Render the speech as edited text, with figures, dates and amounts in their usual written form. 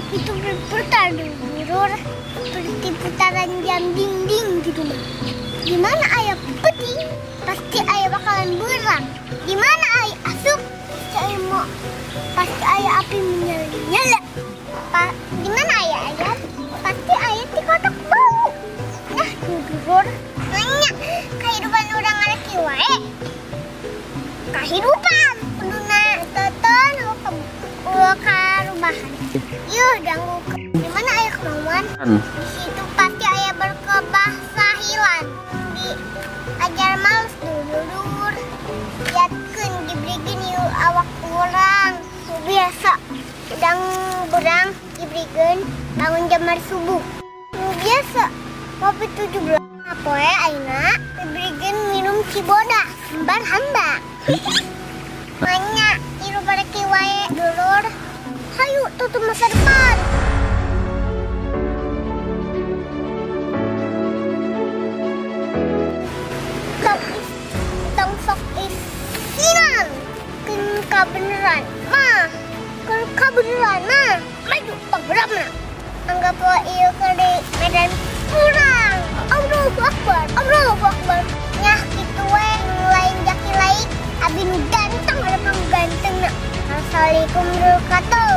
Itu berputar dulur seperti putaran jam dinding gitu mah. Di mana aya peti pasti aya bakalan berang. Di mana aya asup pasti aya api menyala-nyala. Di mana aya ayam pasti aya di kotak bau. Nah, dulur, nanya kehidupan urang ngareki wae. Kehidupan kuduna toton ulah karubahan. Yuh, ganggu. Di mana aya kemauan? Di situ pasti aya berkebasahilan. Di ajar males dulur. Liatkeun dibrigin yuk awak urang. Biasa udang berang dibrigin bangun jamar subuh. Biasa kopi 17 poe ayeuna dibrigin minum ciboda hembar hamba. Manya hirup bareki wae dulur. Hayu tutup masa depan. Tong sok isinan keun kabeneran mah. Keun kabeneran mah maju pangberamna. Anggap wae ieu keur di medan perang. Allahu Akbar, Allahu Akbar. Nyah kitu we lain jaki laik abi nu ganteng ada pang gantengna. Assalamualaikum warahmatullahi.